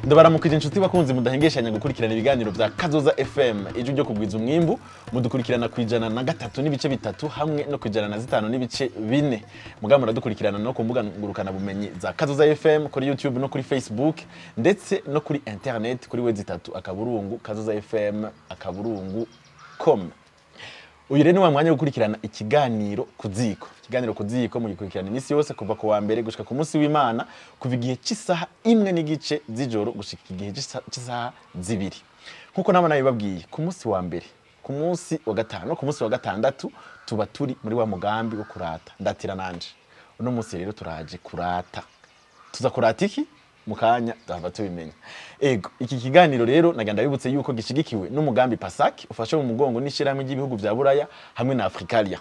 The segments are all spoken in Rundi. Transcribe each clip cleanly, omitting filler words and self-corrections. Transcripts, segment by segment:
Ndabaramukije inshuti bakunzi mudahengeshanya gukurikirana ibiganiro vya Kazoza FM ijwi ryo kugwiza umwimbu mudukurikirana kwijana na 3.3 hamwe no kwijana na 5.4 mugabo muradukurikirana no ku mbuga ngurukana bumenyi za Kazoza FM kuri YouTube no kuri Facebook ndetse no kuri internet kuri wezi3 akaburungu Kazoza FM akaburungu com. Uyu rero ni wa mwanya wo gukurikirana ikiganiro kuziko. Ikiganiro kuziko mugikurikirana iminsi yose kuva ku wa mbere gushika ku munsi w'Imana kuva igihe cy'isaha 1:15 z'ijoro gushika igihe cy'isaha 2. Nkuko nabona nabibabwiye ku munsi wa mbere, ku munsi wa gatanu, ku munsi wa gatandatu tuba turi muri wa mugambi wo kurata. Ndatira nanje. Uno munsi rero turaje kurata. Tuza kurata iki? Mukanya tuhava tubimenya. Ego, iki kiganiro rero naganda bibutse yuko gishigikiwe n'umugambi PASAC ufashe mu mugongo n'ishirahamwe ry'ibihugu vya Buraya hamwe na Africalia.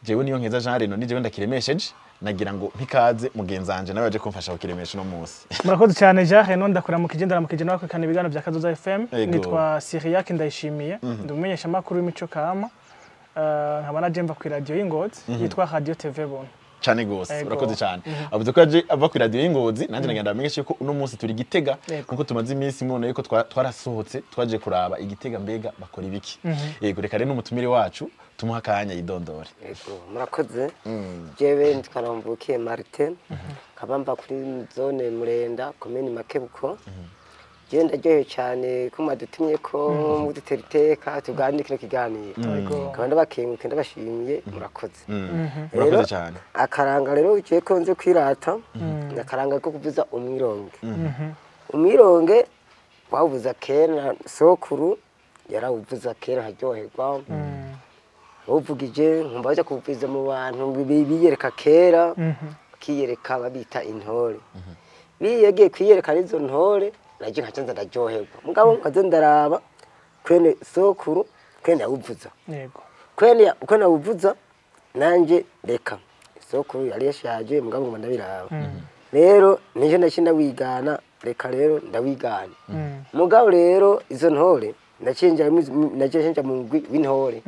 Jewe niyo nkeza Jean Reno ni jewe ndakiremesheje nagira ngo mpikaze mugenzanje nawe aje kumfasha kukiremesha no munsi. Murakoze cyane Jean Reno, ndakuramukije ndaramukije nawe kandi ibiganiro bya Kazoza FM. Nitwa Cyriaque Ndayishimiye, ndumumenyesha makuru w'imico kama. Nkaba naje mva ku radio y'Ingozi yitwa Radio TV Bono. Cyane gose urakoze cyane. Avuze ko yaje ava ku radio y'Ingozi nanje nagenda bamenyeshe ko uno munsi turi Gitega kuko tumaze iminsi mubona yuko twarasohotse twaje kuraba Igitega mbega bakora ibiki. Yego reka rero n'umutumire wacu tumuha akanya yidondore. Yego murakoze. Jewe nitwa Ramvukiye Martin kabamba kuri zone Murenda commune Makebuko. Je ndaryohewe cyane ko mwadutumye ko mudutera iteka tuganire kino kiganiro. Kandi ndabakenguke ndabashimiye murakoze. Murakoze cyane. Akaranga rero uciye ko nze kwirata akaranga ko kuvuza umwironge. Umwironge wawuvuza kera sokuru yarawuvuza kera haryoherwa. Uvugije nkumva baje kuvuza mu bantu biyereka kera kiyereka babita intore. Biyegiye kwiyereka izo ntore naje nkaca nza ndaryoherwa mugabo nkaze ndaraba kwene sokuru kwene yawuvuza. Yego kwene kwene yawuvuza nanje reka sokuru yari yashaje mugabo ngoma ndabiraba rero nije ndacinda wigana reka rero ndawigana mugabo rero izo ntore ndacinja ndacinja mu ngwi w'intore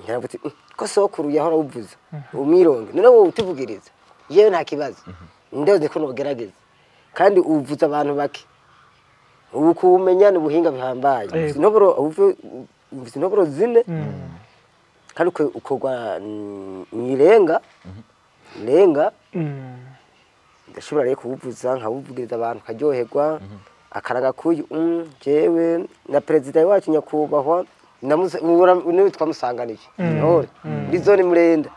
naravuze ko sokuru yahora uvuza umwironge none wowe utuvugiriza yewe nta kibazo ndoze ko nogerageza kandi uvuza abantu bake ubu kumenya n'ubuhinga bihambaye sinoboro uvuze sinoboro zine kandi ukogwa nirenga renga ndashobora rero kuwuvuza nkawuvugiriza abantu karyoherwa akaraga kuyu jewe na president wacu nyakubahwa namuze twamusanganije ntore muri zone Murenda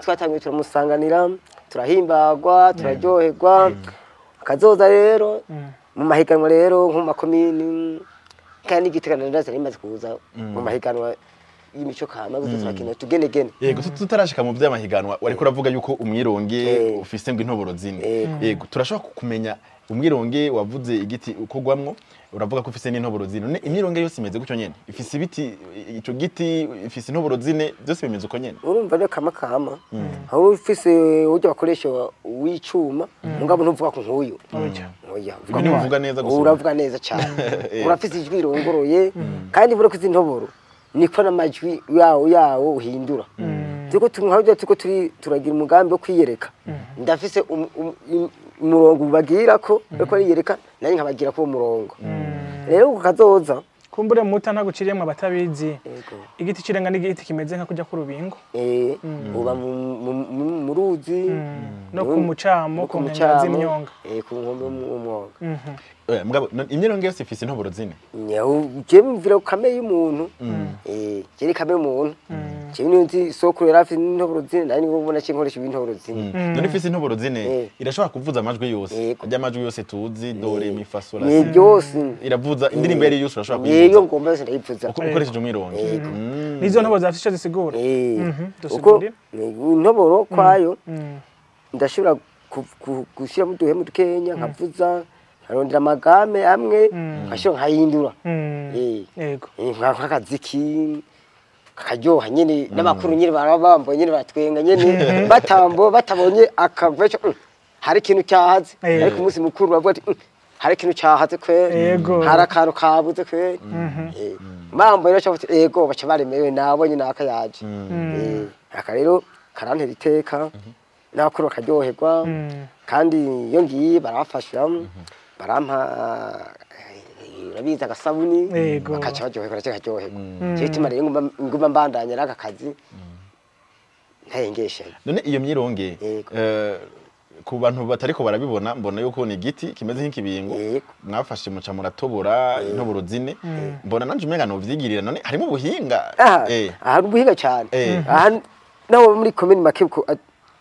twatangiye turamusanganira turahimbagwa turaryoherwa. Kazoza rero mu mahiganwa rero nko makomini kandi igitegano ndaza rimaze kuza mu mahiganwa y'imico kama gusa turakina tugenegene. Yego tutarashika mu vy'amahiganwa wariko uravuga yuko umwironge ufise ngo intoboro zine. Yego turashobora kumenya umwironge wavuze igiti ukogwamwo uravuga ko ufise n'intoboro zine. None imyironge yose imeze gutyo nyene ifise ibiti ico giti ifise intoboro zine byose bimeze uko nyene. Urumva rero kama kama aho ufise ujya bakoresha w'icuma mugabo ntuvuga ko nkuyu. Oya uvuga neza gusa uravuga neza cyane urafise ijwi rirongoroye kandi bure ko intoboro niko namajwi yawo uhindura. Tuko tumwe tuko turi turagira umugambi wo kwiyereka ndafise umurongo bagira ko ariko ariyereka nari nkabagira ko umurongo rero ukazoza kumbure muta ntaguciriyemwe abatabizi. Igiti kirenga n'igiti kimeze nka kujya ku rubingo uba mu ruzi no ku mucamo ku nkengera z'imyonga ku nkombe y'umwonga. Mugabo imyironge yose ifise intoboro zine. Je mvira kame y'umuntu. Je kame y'umuntu. Je nzi sokuru yari afise intoboro zine nari ngo ubona kinkoresha intoboro zine. None ifise intoboro zine irashobora kuvuza amajwi yose. Ajya amajwi yose tuzi do re mi fa sol la si. Byose. Iravuza indirimbo yari yose urashobora kuyivuza. Iyo ngomba yose ndayivuza. Ukoresheje umwironge. Nizo ntoboro zafise ico zisigura. Uko intoboro kwayo ndashobora gushyira mu duhemu dukenya nkavuza nkarondera amagame amwe nkashobora nkayindura. Yego. Nk'akaziki kakaryoha nyene n'abakuru nyene barabambo nyene batwenga nyene batambo batabonye akagwe hari ikintu cyahaze ariko umunsi mukuru bavuga ati hari ikintu cyahaze kweri hari akantu kabuze kweri. Bambo rero cyavuze yego baca baremewe nabonye nakayaje. Aka rero karantera iteka n'abakuru bakaryoherwa kandi iyo ngiye barafasha barampa urabizi agasabuni bakaca baryoherwa bakaryoherwa. Cyo gituma rero nguma mbandanya n'aka kazi ntayengeshanye. None iyo myironge ku bantu batariko barabibona mbona yuko ni igiti kimeze nk'ikibingo mwafashe muca muratobora intoboro zine mbona nanje umenga novyigirira. None harimo ubuhinga? Hari ubuhinga cyane. Aha naho muri commune Makebuko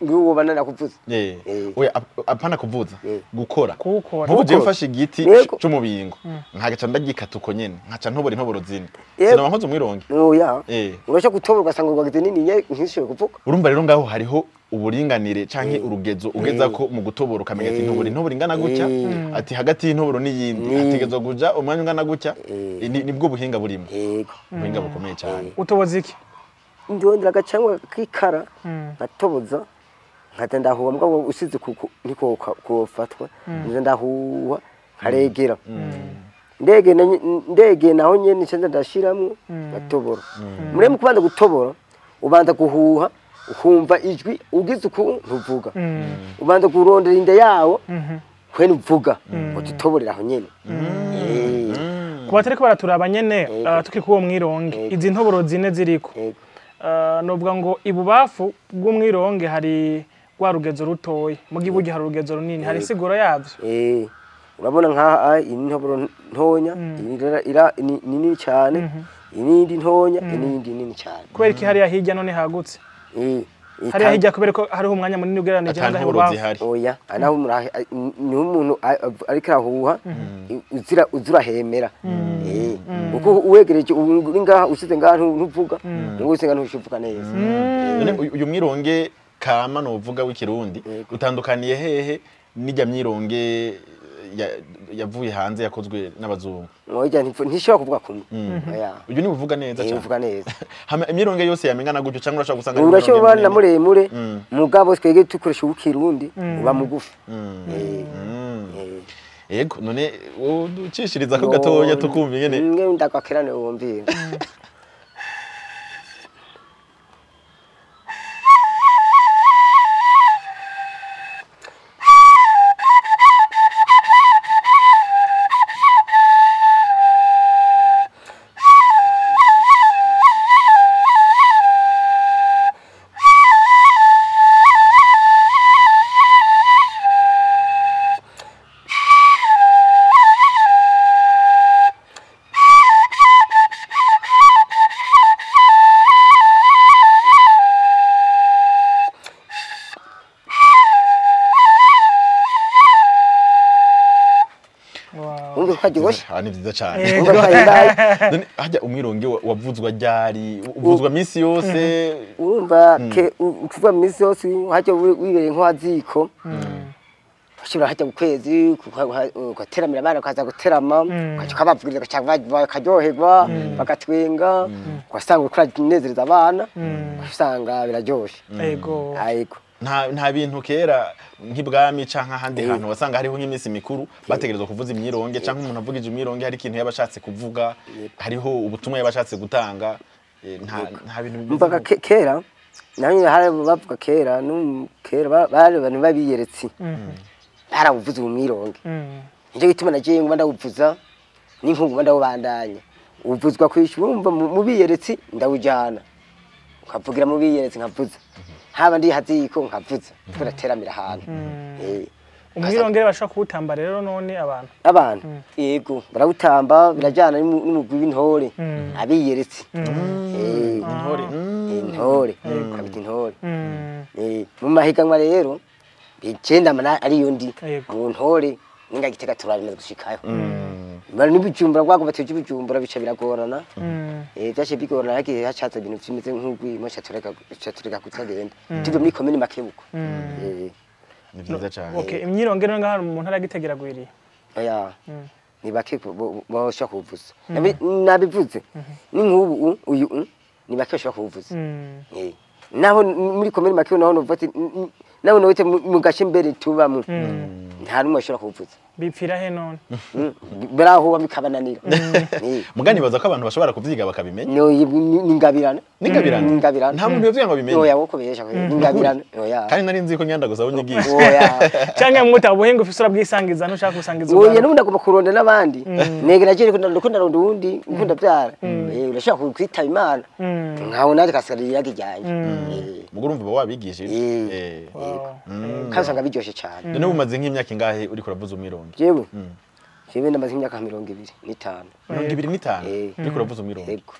nguwo banana kuvuza. Oya apana kuvuza gukora. Nkubu je mfashe igiti c'umubingo nkagaca ndagikata uko nyene nkaca ntobora intoboro zine sinaba nkoze umwironge. Oya urashaka gutobora ugasanga urwagize nini nkishobora kuvuga. Urumva rero ngaho hariho uburinganire canke urugezo ugeza ko mu gutobora ukamenya ati intoboro intoboro ingana gutya ati hagati y'intoboro n'iyindi hategezwa kuja umwanya ungana gutya. Nibwo buhinga burimo. Ubuhinga bukomeye cyane. Utoboza iki? Ndondera agacangwa k'ikara nkatoboza nkaza ndahuha mugabo usize niko kufatwa nza ndahuha nkaregera ndege naho nyene nca ndashiramwo ngatobora. Muremu kubanza gutobora ubanza guhuha ukumva ijwi ugize uku ntuvuga ubanza kurondera inda yawo kwe ntuvuga ututoborera aho nyene. Kuba tariko baraturaba nyene tukiri kuwo mwironge izi ntoboro zine ziriko novuga ngo ibubafu bw'umwironge hari rwa rugezo rutoyi mugi buryo hari urugezo runini hari siguro yavyo. Urabona nkaha intoboro ntonya ira nini cyane inindi ntonya inindi nini cyane. Kubera iki hariya hirya none hagutse? Hariya hirya kubera ko hariho umwanya munini ugereranije n'aho ibubafu. Oya naho ni umuntu ariko arahuha uzira hemera. Uko uwegereje uri ngaha usize ngaha ntuvuga ngo usenga ntushivuga neza. None uyu mwironge kama novuga w'ikirundi utandukaniye hehe n'ijya myironge yavuye hanze yakozwe n'abazungu? Oya ntishobora kuvuga kumwe. Oya uyu ni uvuga neza cyane. Uvuga neza. Hama imyironge yose yamengana gutyo cyangwa urashobora gusanga urashobora na muremure mugabo twege tukoresha ukirundi uba mugufi. Yego none uducishiriza ko gatoya tukumva ingene ndakwakerane wumvira. Ni vyiza cyane. Hajya umwironge wavuzwa ryari? Uvuzwa minsi yose? Urumva kuva minsi yose hajya wibereye nko haziko ushobora hajya ukwezi ugateramira abana ukaza guterama ukaca ukabavugiriza bakaryoherwa bagatwenga ugasanga uriko uranezereza abana ugasanga biraryoshe. Yego. Nta bintu kera nk'ibwami canke ahandi hantu wasanga hariho nk'iminsi mikuru bategerezwa kuvuza imyironge canke umuntu avugije imyironge hari ikintu yabashatse kuvuga hariho ubutumwa yabashatse gutanga nta bintu mbaga kera naho hari bavuga kera kera bari abantu babiyeretse baravuza umwironge. Nicyo gituma nagiye nguma ndawuvuza n'inkungu ndawubandanya uvuzwa kwishumva mu biyeretse ndawujana ukavugira mu biyeretse nkavuza haba ndi haziko nkavuza turateramira ahantu. Umwirongere bashobora kuwutamba rero none abantu. Abantu yego barawutamba, birajyana n'umugwi w'intore abiyeretse. Intore. Intore kabita intore. Mu mahiganwa rero 9 mana ariyo ndi mu ntore ninga Gitega turarimaze gushikayo. Bari n'Ibujumbura rwagomba tuje Ibujumbura bica biragorana. Byashe bigorana hagiye hacaza ibintu bimeze nk'urwimo catureka kutagenda. Tuve muri komine Makebuko. Ni vyiza cyane. Okay, imyirongere ngaha mu ntara ya Gitega iragwiriye. Oya. Ni bake bashobora kuwuvuza. Nabivuze. Ni nk'ubu uyu ni bake bashobora kuwuvuza. Naho muri komine Makebuko naho novuga ati naho note mu gace mbere tubamwe. Nta numwe ashobora kuwuvuza. Bipfira he none? Baraho bikabananira. Mugani baza ko abantu bashobora kuvyiga bakabimenya. Ni ngabirana. Ni ngabirana. Nta muntu yovyiga ngo abimenye. Oya wokobesha ni ngabirana. Oya. Kandi nari nzi ko nyanda gusa unyigisha. Oya. Canke mwuta ubuhinga ufise urabwisangiza ntushaka gusangiza. Oya n'ubundi agomba kuronda n'abandi. Negera je ndiko ndaronda uwundi nkunda byara. Urashaka kwitaba Imana. Nkaho naje kasigara yagijyanye. Mugo urumva wabigishije. Kandi usanga biryoshe cyane. None umaze nk'imyaka ingahe uriko uravuza umwironge? Jewe ndamaze imyaka 25. 25 uriko uravuza umwironge? Yego.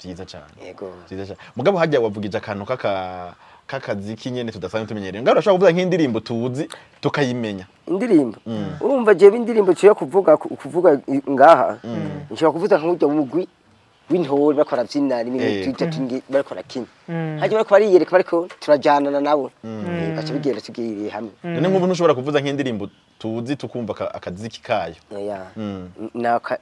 Vyiza cyane. Yego. Vyiza cyane. Mugabo hajya wavugije akantu k'akaziki nyene tudasanzwe tumenyereye. Ngaho urashobora kuvuza nk'indirimbo tuzi tukayimenya. Indirimbo? Urumva jewe indirimbo nshobora kuvuga ngaha. Nshobora kuvuza nk'urya mugwi w'intore bakora byina n'ibintu tujya tungi bakora kimwe. Hajya bariko bariyereka bariko turajanana nabo. Gace bigenda tugiriye hamwe. None nk'ubu ntushobora kuvuza nk'indirimbo tuzi tukumva akaziki kayo. Oya. Naka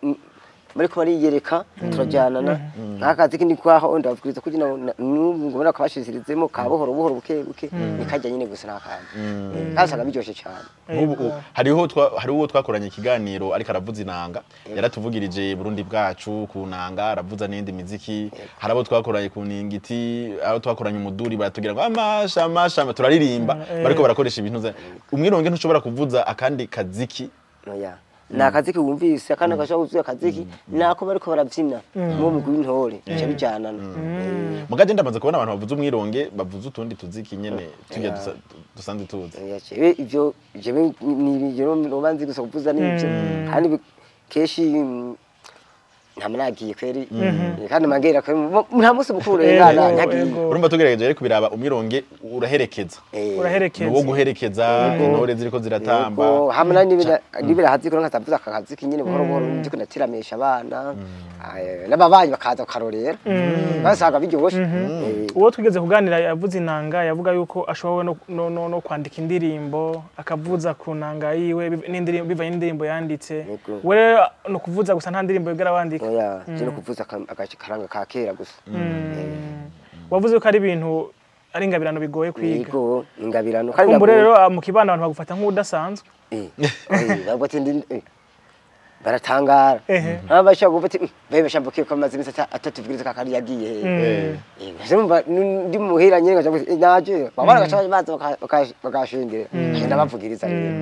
bariko bariyereka turajanana. Nk'akaziki ni kwaho ndababwiriza kugira ngo ngobona kabashizirizemo ka buhoro buhoro buke buke nikajya nyine gusa nakandi. Kasaga biryoshe cyane. Nk'ubu hariho twakoranye ikiganiro ariko aravuza inanga yaratuvugirije Burundi bwacu ku nanga aravuza n'indi miziki, harabo twakoranye ku ningiti, aho twakoranye umuduri baratugira ngo amasha amasha turaririmba bariko barakoresha ibintu. Umwironge ntushobora kuvuza akandi kaziki. Oya. Na kaziki wumvise akana gashobora kuvuza akaziki nako bariko barabyina mu mugwi w'intore bica bijanana. Mugaje ndamaze kubona abantu bavuza umwironge bavuza utundi tuziki nyene tujya dusanzwe tuzi. Ivyo jewe ni ibyo nobanzi gusa kuvuza n'ibyo kandi keshi ntamaragiye kweri kandi mangera kweri nta munsi mukuru rengana ntagiye. Urumva tugerageje rero kubiraba umwironge uraherekeza. Uraherekeza. Nuwo guherekeza intore ziriko ziratamba. Hamwe n'ibira haziko nkazavuza akaziki nyine buhoro buhoro ndiko ndatiramisha abana n'ababanyi bakaza bakarorera. Basaga biryoshe. Uwo twigeze kuganira yavuze inanga yavuga yuko ashoboye no kwandika indirimbo akavuza ku nanga yiwe n'indirimbo bivanye n'indirimbo yanditse. We no kuvuza gusa nta ndirimbo yigera wandika. Oya, je no kuvuza agakaranga ka kera gusa. Wavuze ko ari ibintu ari ingabirano bigoye kwiga. Yego, ingabirano. Kandi kumbure rero mu kibano abantu bagufata nk'udasanzwe. Baratangara. Abasha gufata bebe shambukiye ko amazi imisi atatuvugiriza kakari yagiye. Nje ndi muhira nyene ngaje naje babana gacha baza bakashingirira. Ngenda bavugiriza rero.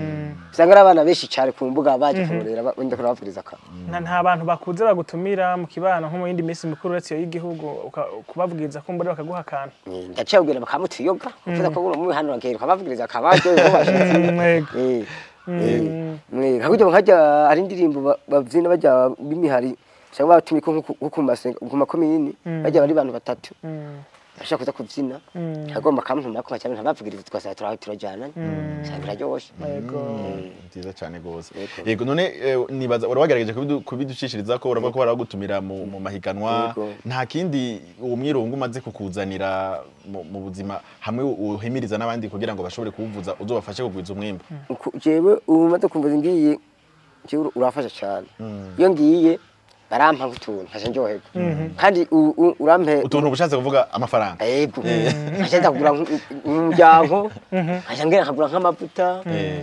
Usanga ari abana benshi cyane ku mbuga baje kurorera wenda kurabavugiriza ka. Nta bantu bakuze bagutumira mu kibano nko mu yindi minsi mikuru uretse iyo y'igihugu kubavugiriza kumbure bakaguha akantu. Ndacabwira bakamutuyoga kuvuga ko mu hano bagera kabavugiriza kabaje ko bashitse. Nkajya nkajya ari indirimbo bavyina bajya b'imihari cyangwa batumika nko ku masenga ku makomini bajya bari bantu batatu bashaka kuza kuvyina agomba kamntuma ko cyane ntabavugiriza twasaba turajyana biraryoshe. Yego byiza cyane gose. Yego none nibaza urabagerageje kubiducishiriza ko uravuga ko baragutumira mu mahiganwa, nta kindi uwo mwirongo umaze kukuzanira mu buzima hamwe uhimiriza n'abandi kugira ngo bashobore kuwuvuza uzobafashe kugwiza umwimbu? Jewe umaze kumvuza ngiye jewe urafasha cyane. Iyo ngiye barampa utuntu nkaje njoherwa. Kandi urampe utuntu ubushatse kuvuga amafaranga. Yego. Nkaje ndagura umuryango, nkaje ngira nkagura nk'amavuta,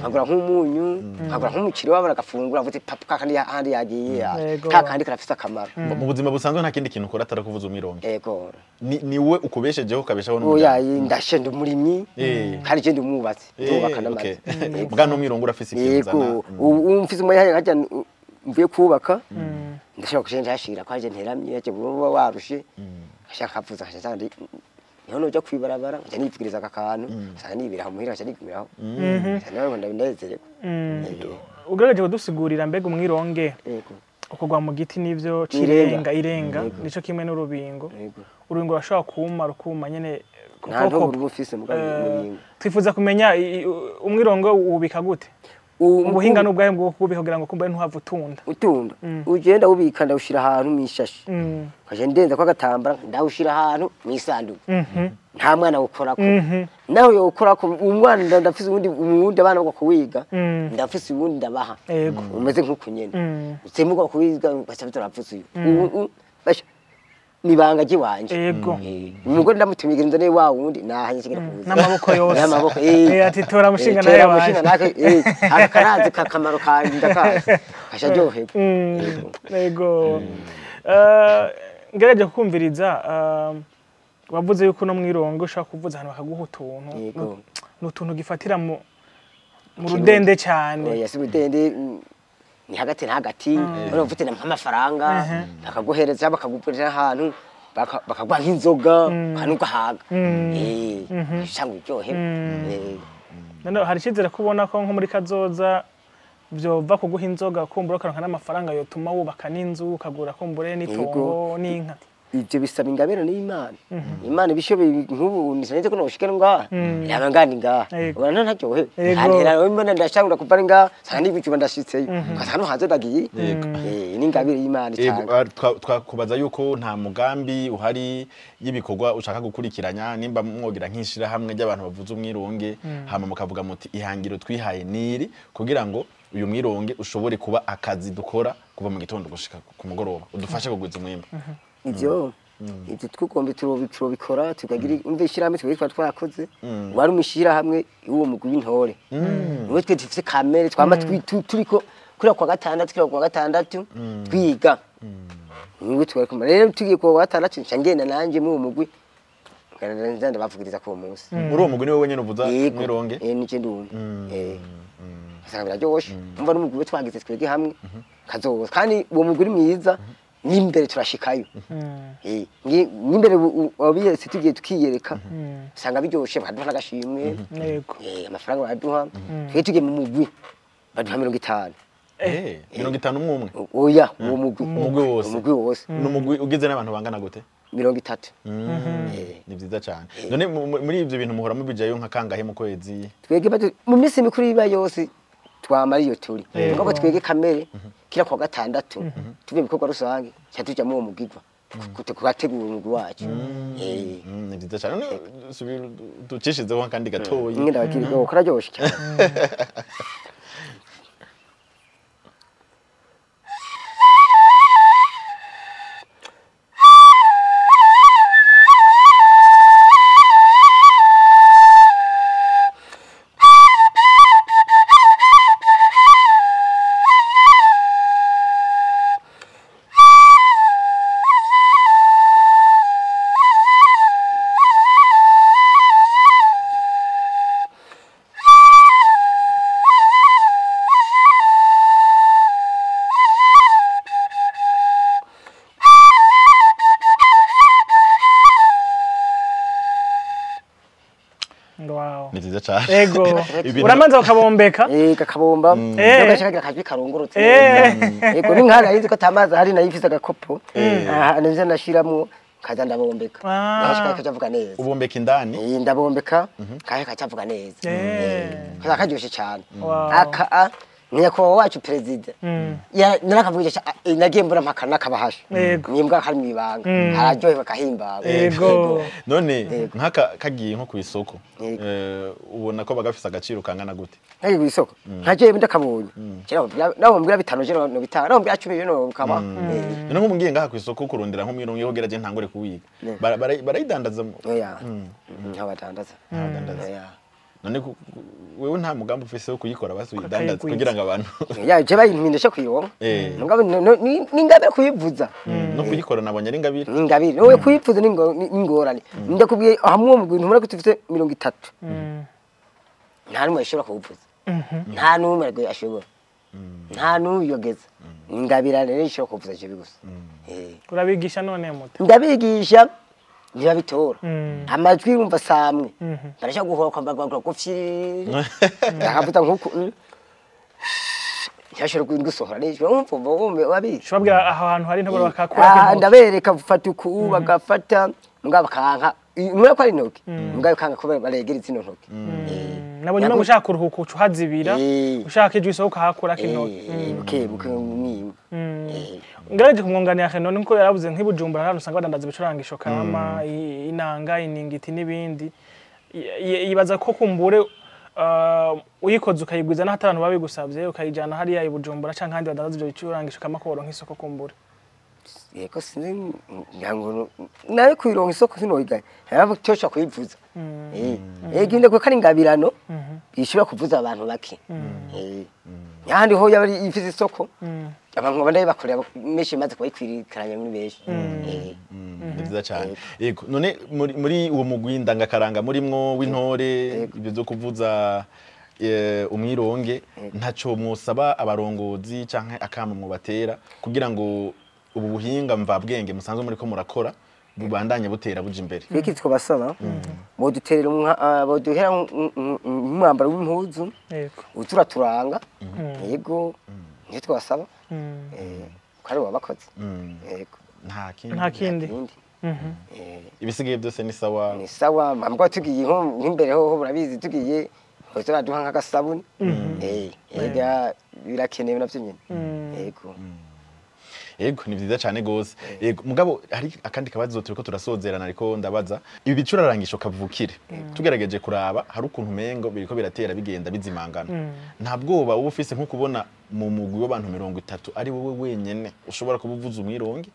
nkagura nk'umunyu, nkagura nk'umukiri wabara gafungura avuze papa kandi ahandi yagiye. Ka kandi karafise akamaro. Mu buzima busanzwe nta kindi kintu ukora atari kuvuza umwironge. Yego. Ni we ukubeshejeho ukabeshaho n'umuryango. Oya, ndashe ndi umurimyi kandi je ndi umwubatsi, ndubaka n'amazu. Bwa n'umwirongo urafise ikintu uzana. Yego. Ubu mfise umuyaga nkajya mvuye kubaka. Ndashaka kujenja hashira kwaje nteramye yaje buba warushe ashaka kavuza ashaka Niho noja kwibarabara nkaca nipfukiriza aka kantu usanga nibira muhira nkaca nigumiraho. Nawe ndabinezererwa. Ugerageje kudusigurira mbega umwironge ukugwa mu giti n'ivyo cirenga irenga nico kimwe n'urubingo. Urubingo rurashobora kuma rukuma nyene kuko rufise mugabo urubingo. Twifuza kumenya umwirongo ubika gute? Ubuhinga n'ubwahe bwo kubika kugira ngo kumbe ntuhave utunda. Utunda. Ugenda ubika ndawushira ahantu mwishashi. Kaje ndenza kwa gatambara ndawushira ahantu mwisanduku. Nta mwana ukorako. Naho yo ukorako umwana ndafise uwundi abana bwo kuwiga ndafise uwundi ndabaha. Umeze nkuko nyene. Usemuka kuwiga bacha bitarapfuse uyu. Basha nibanga jiwanje. Umugore ndamutumigira nzane wa wundi nahanye kigera kuza. N'amaboko yose. N'amaboko ati tora mushinga nawe waje. Akarazi kakamaro kanje ndakazi. Kasha ryoherwa. Yego. Ngerageje kukumviriza wavuze yuko no mwirongo ushaka kuvuza ahantu bakaguha utuntu. N'utuntu gifatira mu rudende cyane. Oya si rudende ni hagati na hagati urumva na amafaranga bakaguhereza bakagupurira ahantu bakagwa nk'inzoga kanuka haga cyangwa uryohe. None hari cyizere kubona ko nko muri kazoza byova kuguha inzoga kumbura karonka n'amafaranga yotuma wubaka n'inzu ukagura kumbure n'itongo n'inka. Ibyo bisaba ingabire n'Imana. Imana ibishoboye nk'ubu nisanze ko noshikana ngaha yaba ngani ngaha ubona ntaryohe antera mbona ndashangura kuva ngaha sanga n'ibicuba ndashitseyo kasanga no hanze ndagiye. N'ingabire y'Imana cyane. Twakubaza yuko nta mugambi uhari y'ibikorwa ushaka gukurikiranya nimba mwogira nk'ishira hamwe ry'abantu bavuze umwironge hama mukavuga muti ihangiro twihaye niri kugira ngo uyu mwironge ushobore kuba akazi dukora kuva mu gitondo gushika ku mugoroba udufashe kugwiza umwimbu. Ivyo ivyo twugombe turobikora tukagira umve ishyirahamwe twitwa twakoze wari umishirahamwe uwo mugwi w'intore niwe twe dufise kamere twama turiko kuri kwa gatandatu kuri kwa gatandatu twiga niwe twari rero tugiye kwa gatandatu nca ngenda nanje mu mugwi ngenda ndabavugiriza ko munsi. Muri uwo mugwi niwe wenyene uvuza mwironge? Nije ndumva asanga biraryoshe umva n'umugwi twagize twege hamwe kazoza kandi uwo mugwi ni mwiza nimbere turashikayo. Nimbere wabiyeretse tugiye tukiyereka usanga biryoshe bakaduha n'agashimwe. Amafaranga baraduha twe tugiye mu mugwi baduha 50. 50 umwe? Oya uwo mugwi wose. Umugwi wose. N'umugwi ugize n'abantu bangana gute? 30. Ni vyiza cyane. None muri ivyo bintu muhora mubijayo nka kangahe mu kwezi? Twege mu minsi mikuru iba yose twamara iyo turi. Ngabo twege kamere kira kwa gatandatu tuve bikorwa rusange cyatujya mu mugigwa kugategura umugwi wacu. Ni vyiza cyane. None ducishizeho kandi gatoyi. Ngenda bakiri ko kararyoshe cyane. Ego. Uramanza ukabombeka? Kakabomba. Ndagashaka kajwi karongorotse. Ego ninkara yizi ko atamazi hari nayifise agakopo. Nje nashiramo kaza ndabombeka. Ndashaka kacavuga neza. Ubombeka indani? Ndabombeka kaje kacavuga neza. Kaza karyoshe cyane. Aka nyakubahwa wacu president. Ya narakavugisha nagiye mbura mpaka nakabahasha. Nimbwa kari mwibanga. Araryohewe kahimbaga. Ego. None nkaka kagiye nko ku isoko. Ubona ko bagafise agaciro kangana gute? Nkagiye ku isoko. Nkagiye ndakabonye. Naho mbwira 5 je no 5 naho mbwira 10 no kaba. None nko mungiye ngaha ku isoko kurondera nko mwironge kugira je ntangure kuwiga. Barayidandaza. Oya. Ntabadandaza. Ntabadandaza. None wewe nta mugambi ufise wo kuyikora basi uyidandaza kugira ngo abantu ya je bayimpindisha kuyironka mugabo ningabire kuyivuza no kuyikora nabonye ari ingabire ingabire wowe kuyivuza n'ingorane ndakubwiye hamwe mu bintu muri ko tufite 30 nta numwe ashobora kuwuvuza nta numwe ashobora nta n'uyogeza ingabire rero ishobora kuvuza je bigusa urabigisha none muto ndabigisha Ntibabitora amajwi yumva samwe barashaka guhoka mbagwa gufyi akavuga nkuko ntashobora gusohora n'ijwi umva wumva wabizi Shobabwira aho hantu hari intoboro bakakura. Ndabereka gufata uku bagafata mbwa bakanka mura ko ari intoki mbwa bakanga ko baregera izino ntoki. Nabonye no gushaka kuruhuka uca uhazibira ushaka ijwi isohoka hakura kintoki. Buke buke mwimwe. Ngaraje kumwunganira Reno nkuko yarabuze nk'ibujumbura hano usanga badandaza ibicurangisho kama inanga iningiti n'ibindi. Yibaza ko kumbure uyikoze ukayigwiza n'aho abantu babigusabye ukayijana hariya i Bujumbura canke ahandi badandaza ivyo bicurangisho kama ko woronka isoko kumbure. Yego sinzi ngango nawe kuyironka isoko sinoyigaye ntabwo cyosha kuyivuza. Ginde ko kari ingabirano ishobora kuvuza abantu bake. Nyahandi ho yaba ifise isoko abantu bandaye bakorera meshi maze kuyikwirikaranya muri beshi. Ni vyiza cyane. Yego none muri uwo mugwi ndangakaranga murimwo w'intore ibyo byo kuvuza umwironge ntaco mwosaba abarongozi canke akama mwobatera kugira ngo ubu buhinga mvabwenge musanzwe muri ko murakora bubandanye butera buja imbere? Iki twabasaba boduterera boduhera umwambaro w'impuzu uturaturanga. Yego niyo twabasaba ko ari wabakoze. Yego nta kindi ibisigaye byose ni sawa. Ni sawa mbwa tugiye nk'imbere ho murabizi tugiye hoze baduha nk'agasabuni. Ega birakenewe navyo nyene. Yego. Yego ni vyiza cyane gose. Yego mugabo hari akandi kabazo turiko turasozerana ariko ndabaza ibi bicurarangisho kavukire tugerageje kuraba hari ukuntu mengo biriko biratera bigenda bizimangana. Nta bwoba uba ufise nko kubona mu mugwi w'abantu 30 ari wowe wenyene ushobora kubuvuza umwironge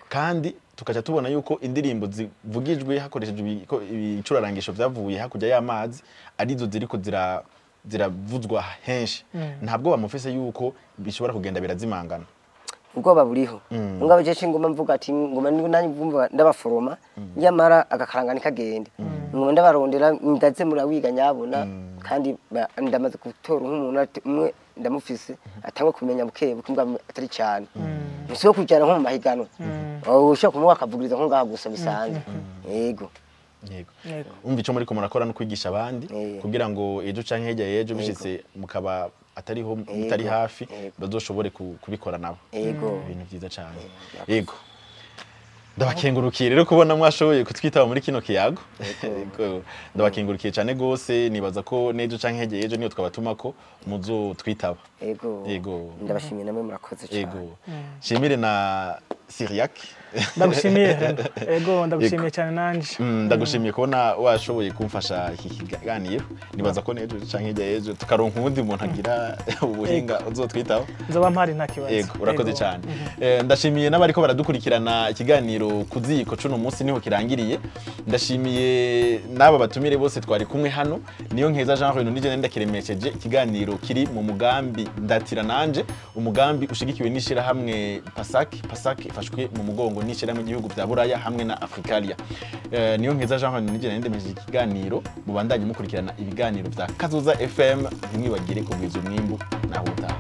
kandi tukaca tubona yuko indirimbo zivugijwe hakoreshejwe ibicurarangisho vyavuye hakurya y'amazi arizo ziriko ziravuzwa henshi. Nta bwoba mufise yuko bishobora kugenda birazimangana? Ubwoba buriho ngabo je ngoma mvuga ati ngoma nanyu mvuga ndabaforoma nyamara agakaranga nikagende ngoma ndabarondera ndaze murawiga nyabona kandi ndamaze gutora nk'umuntu umwe ndamufise atangwe kumenya buke buke mbwa atari cyane musi yo kujyana nko mu mahigano ushobora kumuha akavugiriza nko ngaha gusa bisanzwe. Yego. Yego. Umva ico muri ko murakora no kwigisha abandi kugira ngo ejo canke hirya y'ejo bishitse mukaba atariho mutari hafi bazoshobore kubikora nabo. Yego. Ibintu byiza cyane. Yego. Ndabakengurukiye rero kubona mwashoboye kutwitaba muri kino kiyago. Yego. Ndabakengurukiye cyane gose nibaza ko nejo canke hirya y'ejo niyo twabatuma ko muzotwitaba. Yego. Yego. Ndabashimiye namwe murakoze cyane. Yego. Shimire na Cyriaque. Ndagushimiye. Yego ndagushimiye cyane nanje. Ndagushimiye kubona washoboye kumfasha iki kiganiro. Nibaza ko nejo canke hirya y'ejo tukaronka uwundi muntu agira ubuhinga uzotwitaho. Nzoba mpari nta kibazo. Yego urakoze cyane. Ndashimiye n'abariko baradukurikirana ikiganiro kuziko cuno munsi niho kirangiriye. Ndashimiye n'aba batumire bose twari kumwe hano. Niyo nkeza Jean Reno nije ndakiremesheje ikiganiro kiri mu mugambi ndatira nanje, umugambi ushigikiwe n'ishira hamwe PASAC. PASAC ifashwe mu mugongo n'ishira mu gihugu bya Buraya hamwe na Africalia. Niyo nkeza Jean Reno nije ndemeje ikiganiro mubandanye mukurikirana ibiganiro bya Kazoza FM ntimwibagire kugwiza umwimbu naho utaha.